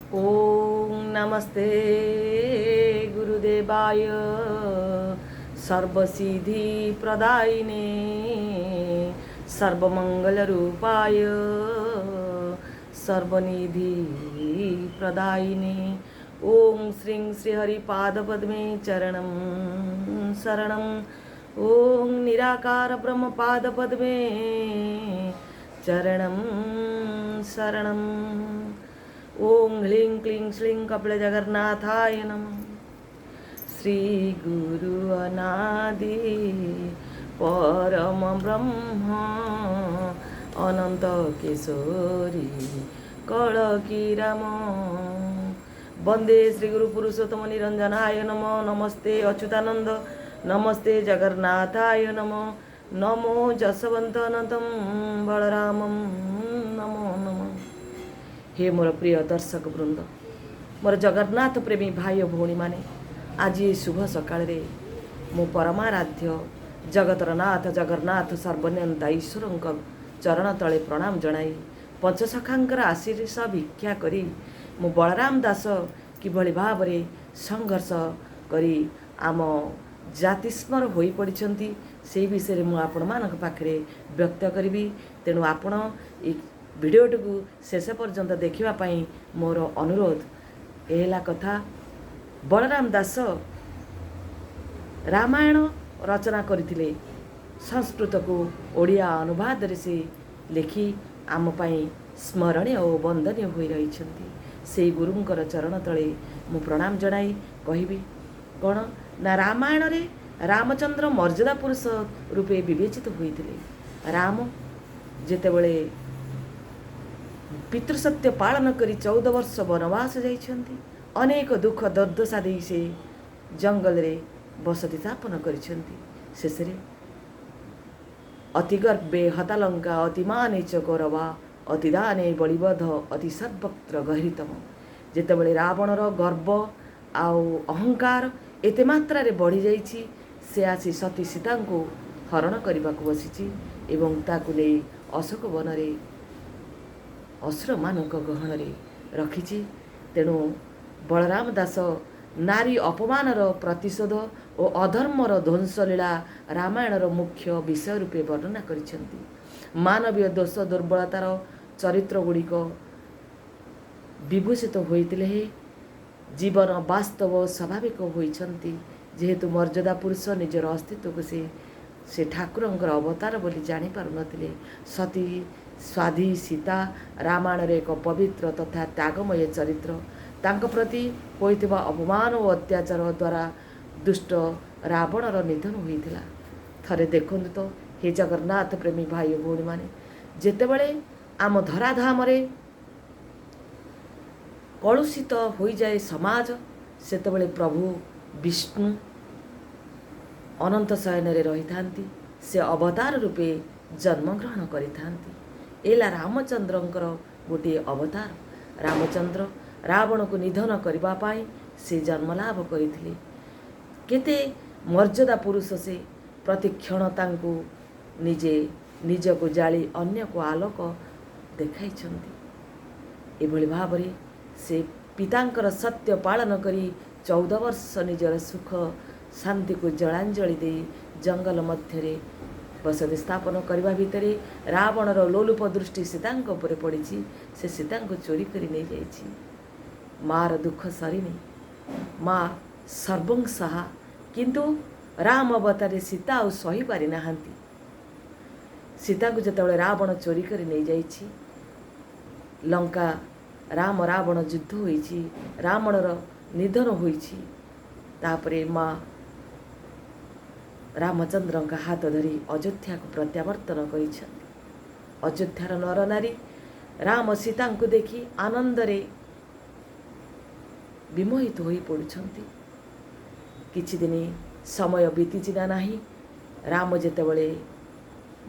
ଓଁ ନମସ୍ତେ ଗୁରୁଦେବାୟ, ସର୍ବସିଦ୍ଧି ପ୍ରଦାୟିନେ, ସର୍ବମଙ୍ଗଳ ରୂପାୟ, ସର୍ବନିଧି ପ୍ରଦାୟିନେ। ଓଁ ଶ୍ରୀଂ ଶ୍ରୀହରି ପାଦପଦ୍ମେ ଚରଣಂ ଶରଣಂ। ଓଁ ନିରାକାର ବ୍ରହ୍ମ ପାଦପଦ୍ମେ ଚରଣಂ ଶରଣಂ। ଓଁ ହ୍ଲିଂ କ୍ଲିଂ ଶ୍ଳୀଂ କପିଳ ଜଗନ୍ନାଥାୟ ନମଃ। ଶ୍ରୀ ଗୁରୁ ଅନାଦି ପରମ ବ୍ରହ୍ମ, ଅନନ୍ତ କିଶୋରୀ କଳକି ରାମ। ବନ୍ଦେ ଶ୍ରୀ ଗୁରୁ ପୁରୁଷୋତ୍ତମ ନିରଞ୍ଜନାୟ ନମ। ନମସ୍ତେ ଅଚ୍ୟୁତାନନ୍ଦ, ନମସ୍ତେ ଜଗନ୍ନାଥାୟ ନମ। ନମୋ ଯଶବନ୍ତ ଅନନ୍ତಂ ବଳରାମಂ ନମୋ ନମଃ। ହେ ମୋର ପ୍ରିୟ ଦର୍ଶକ ବୃନ୍ଦ, ମୋର ଜଗନ୍ନାଥ ପ୍ରେମୀ ଭାଇ ଓ ଭଉଣୀମାନେ, ଆଜି ଏହି ଶୁଭ ସକାଳରେ ମୁଁ ପରମାରାଧ୍ୟ ଜଗତର ନାଥ ଜଗନ୍ନାଥ ସର୍ବନିୟନ୍ତା ଈଶ୍ୱରଙ୍କ ଚରଣ ତଳେ ପ୍ରଣାମ ଜଣାଇ, ପଞ୍ଚସଖାଙ୍କର ଆଶୀର୍ଷ ଭିକ୍ଷା କରି, ମୁଁ ବଳରାମ ଦାସ କିଭଳି ଭାବରେ ସଂଘର୍ଷ କରି ଆମ ଜାତିସ୍ମର ହୋଇପଡ଼ିଛନ୍ତି, ସେଇ ବିଷୟରେ ମୁଁ ଆପଣମାନଙ୍କ ପାଖରେ ବ୍ୟକ୍ତ କରିବି। ତେଣୁ ଆପଣ ଏ ଭିଡ଼ିଓଟିକୁ ଶେଷ ପର୍ଯ୍ୟନ୍ତ ଦେଖିବା ପାଇଁ ମୋର ଅନୁରୋଧ। ଏ ହେଲା କଥା, ବଳରାମ ଦାସ ରାମାୟଣ ରଚନା କରିଥିଲେ। ସଂସ୍କୃତକୁ ଓଡ଼ିଆ ଅନୁବାଦରେ ସେ ଲେଖି ଆମ ପାଇଁ ସ୍ମରଣୀୟ ଓ ବନ୍ଦନୀୟ ହୋଇ ରହିଛନ୍ତି। ସେଇ ଗୁରୁଙ୍କର ଚରଣ ତଳେ ମୁଁ ପ୍ରଣାମ ଜଣାଇ କହିବି କ'ଣ ନା, ରାମାୟଣରେ ରାମଚନ୍ଦ୍ର ମର୍ଯ୍ୟାଦା ପୁରୁଷ ରୂପେ ବିବେଚିତ ହୋଇଥିଲେ। ରାମ ଯେତେବେଳେ ପିତୃସତ୍ୟ ପାଳନ କରି 14 ବର୍ଷ ବନବାସ ଯାଇଛନ୍ତି, ଅନେକ ଦୁଃଖ ଦୁର୍ଦ୍ଦଶା ଦେଇ ସେ ଜଙ୍ଗଲରେ ବସତି ସ୍ଥାପନ କରିଛନ୍ତି। ଶେଷରେ ଅତି ଗର୍ବେ ହତାଲଙ୍କା, ଅତିମାନେ ଚ କୌରବା, ଅତିଦାନେ ବଳିବଧ, ଅତି ସର୍ବତ୍ର ଗର୍ହିତମ। ଯେତେବେଳେ ରାବଣର ଗର୍ବ ଆଉ ଅହଙ୍କାର ଏତେ ମାତ୍ରାରେ ବଢ଼ିଯାଇଛି, ସେ ଆସି ସତୀ ସୀତାଙ୍କୁ ହରଣ କରିବାକୁ ବସିଛି ଏବଂ ତାକୁ ନେଇ ଅଶୋକ ବନରେ ଅସୁରମାନଙ୍କ ଗହଣରେ ରଖିଛି। ତେଣୁ ବଳରାମ ଦାସ ନାରୀ ଅପମାନର ପ୍ରତିଶୋଧ ଓ ଅଧର୍ମର ଧ୍ୱଂସଲୀଳା ରାମାୟଣର ମୁଖ୍ୟ ବିଷୟ ରୂପେ ବର୍ଣ୍ଣନା କରିଛନ୍ତି। ମାନବୀୟ ଦୋଷ ଦୁର୍ବଳତାର ଚରିତ୍ର ଗୁଡ଼ିକ ବିଭୂଷିତ ହୋଇଥିଲେ ହେଁ ଜୀବନ ବାସ୍ତବ ସ୍ୱାଭାବିକ ହୋଇଛନ୍ତି। ଯେହେତୁ ମର୍ଯ୍ୟାଦା ପୁରୁଷ ନିଜର ଅସ୍ତିତ୍ୱକୁ ସେ ଠାକୁରଙ୍କର ଅବତାର ବୋଲି ଜାଣିପାରୁନଥିଲେ। ସତୀ ସ୍ୱାଧୀ ସୀତା ରାମାୟଣରେ ଏକ ପବିତ୍ର ତଥା ତ୍ୟାଗମୟ ଚରିତ୍ର। ତାଙ୍କ ପ୍ରତି ହୋଇଥିବା ଅପମାନ ଓ ଅତ୍ୟାଚାର ଦ୍ୱାରା ଦୁଷ୍ଟ ରାବଣର ନିଧନ ହୋଇଥିଲା। ଥରେ ଦେଖନ୍ତୁ ତ ହେ ଜଗନ୍ନାଥ ପ୍ରେମୀ ଭାଇ ଓ ଭଉଣୀମାନେ, ଯେତେବେଳେ ଆମ ଧରାଧାମରେ କଳୁଷିତ ହୋଇଯାଏ ସମାଜ, ସେତେବେଳେ ପ୍ରଭୁ ବିଷ୍ଣୁ ଅନନ୍ତ ଶୟନରେ ରହିଥାନ୍ତି। ସେ ଅବତାର ରୂପେ ଜନ୍ମଗ୍ରହଣ କରିଥାନ୍ତି। ଏଲା ରାମଚନ୍ଦ୍ରଙ୍କର ଗୋଟିଏ ଅବତାର। ରାମଚନ୍ଦ୍ର ରାବଣକୁ ନିଧନ କରିବା ପାଇଁ ସେ ଜନ୍ମଲାଭ କରିଥିଲେ। କେତେ ମର୍ଯ୍ୟାଦା ପୁରୁଷ ସେ! ପ୍ରତିକ୍ଷଣ ତାଙ୍କୁ ନିଜେ ନିଜକୁ ଜାଳି ଅନ୍ୟକୁ ଆଲୋକ ଦେଖାଇଛନ୍ତି। ଏଭଳି ଭାବରେ ସେ ପିତାଙ୍କର ସତ୍ୟ ପାଳନ କରି 14 ବର୍ଷ ନିଜର ସୁଖ ଶାନ୍ତିକୁ ଜଳାଞ୍ଜଳି ଦେଇ ଜଙ୍ଗଲ ମଧ୍ୟରେ ବସତି ସ୍ଥାପନ କରିବା ଭିତରେ ରାବଣର ଲୋଲୁପ ଦୃଷ୍ଟି ସୀତାଙ୍କ ଉପରେ ପଡ଼ିଛି। ସେ ସୀତାଙ୍କୁ ଚୋରି କରି ନେଇଯାଇଛି। ମାର ଦୁଃଖ ସରିନି। ମା ସର୍ବଂସହା, କିନ୍ତୁ ରାମ ଅବତାରେ ସୀତା ଆଉ ସହିପାରି ନାହାନ୍ତି। ସୀତାଙ୍କୁ ଯେତେବେଳେ ରାବଣ ଚୋରି କରି ନେଇଯାଇଛି, ଲଙ୍କା ରାମ ରାବଣ ଯୁଦ୍ଧ ହୋଇଛି, ରାବଣର ନିଧନ ହୋଇଛି। ତାପରେ ମା ରାମଚନ୍ଦ୍ରଙ୍କ ହାତ ଧରି ଅଯୋଧ୍ୟାକୁ ପ୍ରତ୍ୟାବର୍ତ୍ତନ କରିଛନ୍ତି। ଅଯୋଧ୍ୟାର ନରନାରୀ ରାମ ସୀତାଙ୍କୁ ଦେଖି ଆନନ୍ଦରେ ବିମୋହିତ ହୋଇ ପଡ଼ୁଛନ୍ତି। କିଛି ଦିନ ସମୟ ବିତିଛି ନା ନାହିଁ, ରାମ ଯେତେବେଳେ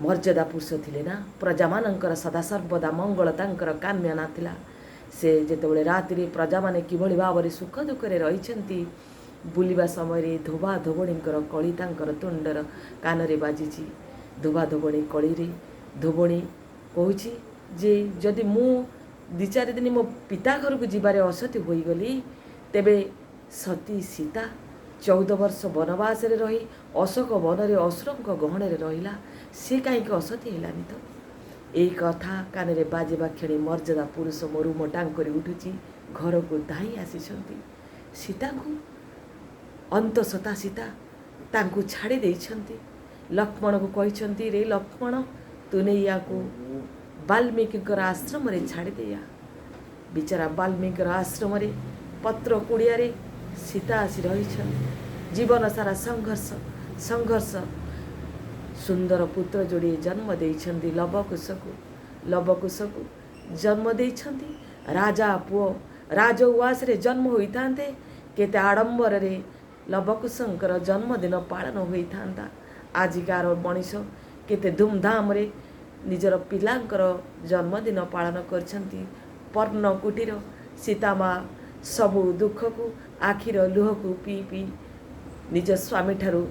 ମର୍ଯ୍ୟାଦା ପୁରୁଷ ଥିଲେ ନା, ପ୍ରଜାମାନଙ୍କର ସଦାସର୍ବଦା ମଙ୍ଗଳ ତାଙ୍କର କାମ୍ୟ ନଥିଲା। ସେ ଯେତେବେଳେ ରାତିରେ ପ୍ରଜାମାନେ କିଭଳି ଭାବରେ ସୁଖ ଦୁଃଖରେ ରହିଛନ୍ତି ବୁଲିବା ସମୟରେ ଧୋବା ଧୋବଣୀଙ୍କର କଳି ତାଙ୍କର ତୁଣ୍ଡର କାନରେ ବାଜିଛି। ଧୋବା ଧୋବଣୀ କଳିରେ ଧୋବଣୀ କହୁଛି ଯେ ଯଦି ମୁଁ 2 4 ଦିନ ମୋ ପିତା ଘରକୁ ଯିବାରେ ଅସତୀ ହୋଇଗଲି, ତେବେ ସତୀ ସୀତା 14 ବର୍ଷ ବନବାସରେ ରହି ଅଶୋକ ବନରେ ଅସୁରଙ୍କ ଗହଣରେ ରହିଲା, ସେ କାହିଁକି ଅସତୀ ହେଲାନି ତ? ଏଇ କଥା କାନରେ ବାଜିବା କ୍ଷଣି ମର୍ଯ୍ୟାଦା ପୁରୁଷ ମୋ ରୁମ ଟାଙ୍କରି ଉଠୁଛି। ଘରକୁ ଧାଇଁ ଆସିଛନ୍ତି, ସୀତାଙ୍କୁ ଅନ୍ତସତା ସୀତା ତାଙ୍କୁ ଛାଡ଼ି ଦେଇଛନ୍ତି। ଲକ୍ଷ୍ମଣକୁ କହିଛନ୍ତି, ରେ ଲକ୍ଷ୍ମଣ, ତୁ ନେଇ ୟାକୁ ବାଲ୍ମୀକିଙ୍କର ଆଶ୍ରମରେ ଛାଡ଼ି ଦେଇଆ। ବିଚାରା ବାଲ୍ମୀକିଙ୍କର ଆଶ୍ରମରେ ପତ୍ର କୁଡ଼ିଆରେ ସୀତା ଆସି ରହିଛନ୍ତି। ଜୀବନ ସାରା ସଂଘର୍ଷ ସଂଘର୍ଷ। ସୁନ୍ଦର ପୁତ୍ର ଯୋଡ଼ିଏ ଜନ୍ମ ଦେଇଛନ୍ତି ଲବକୁଶକୁ। ଲବକୁଶକୁ ଜନ୍ମ ଦେଇଛନ୍ତି। ରାଜା ପୁଅ ରାଜ ଉଆସରେ ଜନ୍ମ ହୋଇଥାନ୍ତେ, କେତେ ଆଡ଼ମ୍ବରରେ ଲବକୁଶଙ୍କର ଜନ୍ମଦିନ ପାଳନ ହୋଇଥାନ୍ତା। ଆଜିକାର ମଣିଷ କେତେ ଧୁମଧାମରେ ନିଜର ପିଲାଙ୍କର ଜନ୍ମଦିନ ପାଳନ କରିଛନ୍ତି। ପର୍ଣ୍ଣ କୁଟୀର ସୀତା ମା ସବୁ ଦୁଃଖକୁ, ଆଖିର ଲୁହକୁ ପିଇ ପିଇ ନିଜ ସ୍ୱାମୀଠାରୁ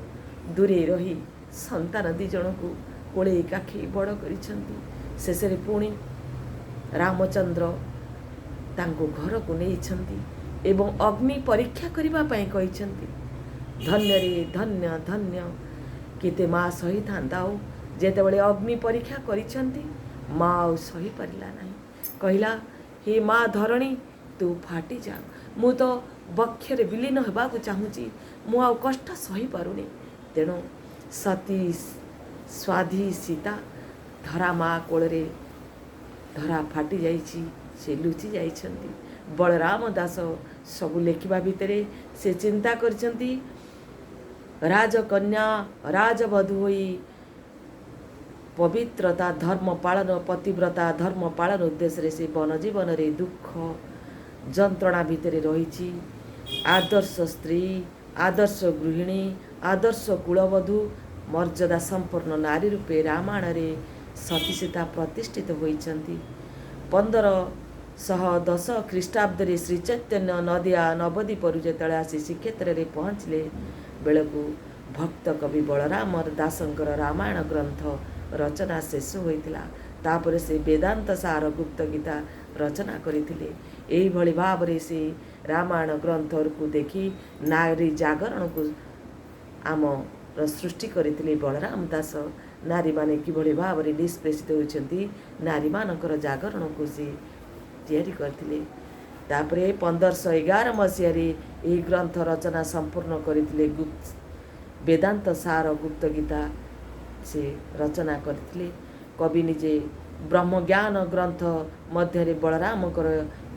ଦୂରେଇ ରହି ସନ୍ତାନ 2 ଜଣଙ୍କୁ କୋଳେଇ କାଖେଇ ବଡ଼ କରିଛନ୍ତି। ଶେଷରେ ପୁଣି ରାମଚନ୍ଦ୍ର ତାଙ୍କୁ ଘରକୁ ନେଇଛନ୍ତି ଏବଂ ଅଗ୍ନି ପରୀକ୍ଷା କରିବା ପାଇଁ କହିଛନ୍ତି। ଧନ୍ୟରେ ଧନ୍ୟ ଧନ୍ୟ, କେତେ ମା ସହିଥାନ୍ତା ଆଉ। ଯେତେବେଳେ ଅଗ୍ନି ପରୀକ୍ଷା କରିଛନ୍ତି, ମା ଆଉ ସହିପାରିଲା ନାହିଁ। କହିଲା, ହେ ମା ଧରଣୀ, ତୁ ଫାଟିଯା, ମୁଁ ତ ବକ୍ଷରେ ବିଲୀନ ହେବାକୁ ଚାହୁଁଛି, ମୁଁ ଆଉ କଷ୍ଟ ସହିପାରୁନି। ତେଣୁ ସତୀ ସ୍ୱାଧୀ ସୀତା ଧରା ମା କୋଳରେ ଧରା ଫାଟି ଯାଇଛି, ସେ ଲୁଚି ଯାଇଛନ୍ତି। ବଳରାମ ଦାସ ସବୁ ଲେଖିବା ଭିତରେ ସେ ଚିନ୍ତା କରିଛନ୍ତି, ରାଜକନ୍ୟା ରାଜବଧୂ ହୋଇ ପବିତ୍ରତା ଧର୍ମ ପାଳନ, ପତିବ୍ରତା ଧର୍ମ ପାଳନ ଉଦ୍ଦେଶ୍ୟରେ ସେ ବନଜୀବନରେ ଦୁଃଖ ଯନ୍ତ୍ରଣା ଭିତରେ ରହିଛି। ଆଦର୍ଶ ସ୍ତ୍ରୀ, ଆଦର୍ଶ ଗୃହିଣୀ, ଆଦର୍ଶ କୁଳବଧୂ, ମର୍ଯ୍ୟାଦା ସମ୍ପନ୍ନ ନାରୀ ରୂପେ ରାମାୟଣରେ ସତୀ ସୀତା ପ୍ରତିଷ୍ଠିତ ହୋଇଛନ୍ତି। 1510 ଖ୍ରୀଷ୍ଟାବ୍ଦରେ ଶ୍ରୀ ଚୈତନ୍ୟ ନଦିଆ ନବଦ୍ୱୀପରୁ ଯେତେବେଳେ ଆସି ଶ୍ରୀକ୍ଷେତ୍ରରେ ପହଞ୍ଚିଲେ ବେଳକୁ ଭକ୍ତ କବି ବଳରାମ ଦାସଙ୍କର ରାମାୟଣ ଗ୍ରନ୍ଥ ରଚନା ଶେଷ ହୋଇଥିଲା। ତାପରେ ସେ ବେଦାନ୍ତ ସାର ଗୁପ୍ତ ଗୀତା ରଚନା କରିଥିଲେ। ଏଇଭଳି ଭାବରେ ସେ ରାମାୟଣ ଗ୍ରନ୍ଥକୁ ଦେଖି ନାରୀ ଜାଗରଣକୁ ଆମର ସୃଷ୍ଟି କରିଥିଲେ ବଳରାମ ଦାସ। ନାରୀମାନେ କିଭଳି ଭାବରେ ନିଷ୍ପେଷିତ ହୋଇଛନ୍ତି, ନାରୀମାନଙ୍କର ଜାଗରଣକୁ ସେ ତିଆରି କରିଥିଲେ। ତାପରେ 1511 ମସିହାରେ ଏହି ଗ୍ରନ୍ଥ ରଚନା ସମ୍ପୂର୍ଣ୍ଣ କରିଥିଲେ। ଗୁପ୍ତ ବେଦାନ୍ତ ସାର ଗୁପ୍ତ ଗୀତା ସେ ରଚନା କରିଥିଲେ। କବି ନିଜେ ବ୍ରହ୍ମଜ୍ଞାନ ଗ୍ରନ୍ଥ ମଧ୍ୟରେ ବଳରାମଙ୍କର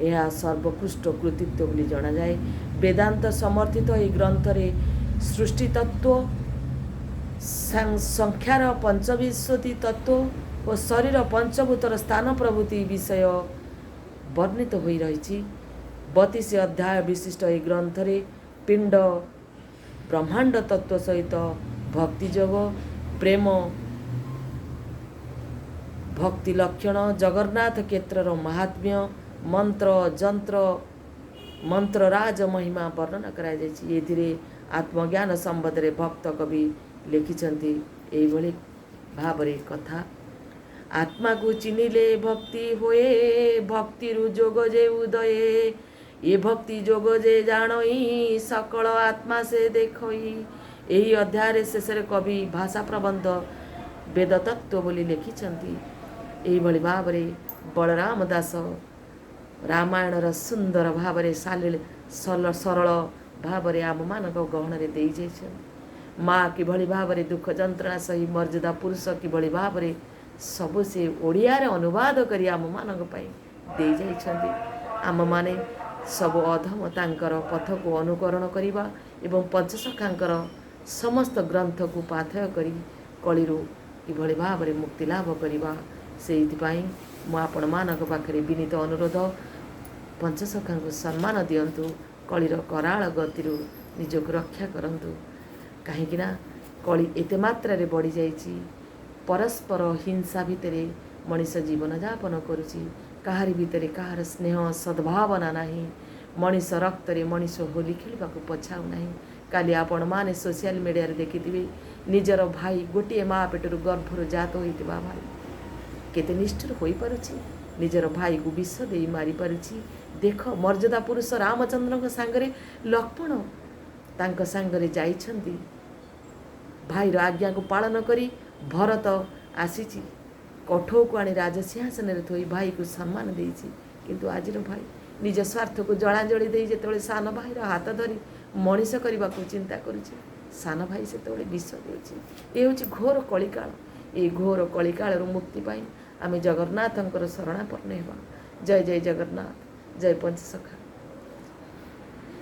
ଏହା ସର୍ବୋତ୍କୃଷ୍ଟ କୃତିତ୍ୱ ବୋଲି ଜଣାଯାଏ। ବେଦାନ୍ତ ସମର୍ଥିତ ଏହି ଗ୍ରନ୍ଥରେ ସୃଷ୍ଟି ତତ୍ତ୍ୱ, ସଂଖ୍ୟାର ପଞ୍ଚବିଂଶତି ତତ୍ତ୍ୱ ଓ ଶରୀର ପଞ୍ଚଭୂତର ସ୍ଥାନ ପ୍ରଭୃତି ବିଷୟ ବର୍ଣ୍ଣିତ ହୋଇ ରହିଛି। 32 ଅଧ୍ୟାୟ ବିଶିଷ୍ଟ ଏହି ଗ୍ରନ୍ଥରେ ପିଣ୍ଡ ବ୍ରହ୍ମାଣ୍ଡ ତତ୍ତ୍ୱ ସହିତ ଭକ୍ତିଯୋଗ, ପ୍ରେମ, ଭକ୍ତି ଲକ୍ଷଣ, ଜଗନ୍ନାଥ କ୍ଷେତ୍ରର ମାହାତ୍ମ୍ୟ, ମନ୍ତ୍ର ଯନ୍ତ୍ର, ମନ୍ତ୍ରରାଜ ମହିମା ବର୍ଣ୍ଣନା କରାଯାଇଛି। ଏଥିରେ ଆତ୍ମଜ୍ଞାନ ସମ୍ବନ୍ଧରେ ଭକ୍ତ କବି ଲେଖିଛନ୍ତି ଏଇଭଳି ଭାବରେ କଥା। ଆତ୍ମାକୁ ଚିହ୍ନିଲେ ଭକ୍ତି ହୁଏ, ଭକ୍ତିରୁ ଯୋଗ ଯେ ଉଦୟେ, ଏ ଭକ୍ତି ଯୋଗ ଯେ ଜାଣଇ, ସକଳ ଆତ୍ମା ସେ ଦେଖଇ। ଏହି ଅଧ୍ୟାୟରେ ଶେଷରେ କବି ଭାଷା ପ୍ରବନ୍ଧ ବେଦତତ୍ତ୍ୱ ବୋଲି ଲେଖିଛନ୍ତି। ଏଇଭଳି ଭାବରେ ବଳରାମ ଦାସ ରାମାୟଣର ସୁନ୍ଦର ଭାବରେ ସରଳ ଭାବରେ ଆମମାନଙ୍କ ଗହଣରେ ଦେଇଯାଇଛନ୍ତି। ମା କିଭଳି ଭାବରେ ଦୁଃଖ ଯନ୍ତ୍ରଣା ସହି ମର୍ଯ୍ୟାଦା ପୁରୁଷ କିଭଳି ଭାବରେ ସବୁ ସେ ଓଡ଼ିଆରେ ଅନୁବାଦ କରି ଆମମାନଙ୍କ ପାଇଁ ଦେଇଯାଇଛନ୍ତି। ଆମମାନେ ସବୁ ଅଧମ ତାଙ୍କର ପଥକୁ ଅନୁକରଣ କରିବା ଏବଂ ପଞ୍ଚସଖାଙ୍କର ସମସ୍ତ ଗ୍ରନ୍ଥକୁ ପାଥେୟ କରି କଳିରୁ କିଭଳି ଭାବରେ ମୁକ୍ତି ଲାଭ କରିବା, ସେଇଥିପାଇଁ ମୁଁ ଆପଣମାନଙ୍କ ପାଖରେ ବିନୀତ ଅନୁରୋଧ, ପଞ୍ଚସଖାଙ୍କୁ ସମ୍ମାନ ଦିଅନ୍ତୁ, କଳିର କରାଳ ଗତିରୁ ନିଜକୁ ରକ୍ଷା କରନ୍ତୁ। କାହିଁକିନା କଳି ଏତେ ମାତ୍ରାରେ ବଢ଼ିଯାଇଛି, ପରସ୍ପର ହିଂସା ଭିତରେ ମଣିଷ ଜୀବନଯାପନ କରୁଛି। କାହାରି ଭିତରେ କାହାର ସ୍ନେହ ସଦ୍ଭାବନା ନାହିଁ। ମଣିଷ ରକ୍ତରେ ମଣିଷ ହୋଲି ଖେଳିବାକୁ ପଛାଉ ନାହିଁ। କାଲି ଆପଣମାନେ ସୋସିଆଲ ମିଡ଼ିଆରେ ଦେଖିଥିବେ, ନିଜର ଭାଇ, ଗୋଟିଏ ମା ପେଟରୁ ଗର୍ଭରୁ ଜାତ ହୋଇଥିବା ଭାଇ କେତେ ନିଷ୍ଠୁର ହୋଇପାରୁଛି। ନିଜର ଭାଇକୁ ବିଷ ଦେଇ ମାରିପାରୁଛି। ଦେଖ, ମର୍ଯ୍ୟାଦା ପୁରୁଷ ରାମଚନ୍ଦ୍ରଙ୍କ ସାଙ୍ଗରେ ଲକ୍ଷ୍ମଣ ତାଙ୍କ ସାଙ୍ଗରେ ଯାଇଛନ୍ତି। ଭାଇର ଆଜ୍ଞାକୁ ପାଳନ କରି ଭରତ ଆସିଛି, କଠଉକୁ ଆଣି ରାଜସିଂହାସନରେ ଥୋଇ ଭାଇକୁ ସମ୍ମାନ ଦେଇଛି। କିନ୍ତୁ ଆଜିର ଭାଇ ନିଜ ସ୍ୱାର୍ଥକୁ ଜଳାଞ୍ଜଳି ଦେଇ ଯେତେବେଳେ ସାନ ଭାଇର ହାତ ଧରି ମଣିଷ କରିବାକୁ ଚିନ୍ତା କରୁଛି, ସାନ ଭାଇ ସେତେବେଳେ ବିଷ ଦେଉଛି। ଏ ହେଉଛି ଘୋର କଳିକାଳ। ଏ ଘୋର କଳିକାଳରୁ ମୁକ୍ତି ପାଇଁ ଆମେ ଜଗନ୍ନାଥଙ୍କର ଶରଣାପନ୍ନ ହେବା। ଜୟ ଜୟ ଜଗନ୍ନାଥ, ଜୟ ପଞ୍ଚସଖା।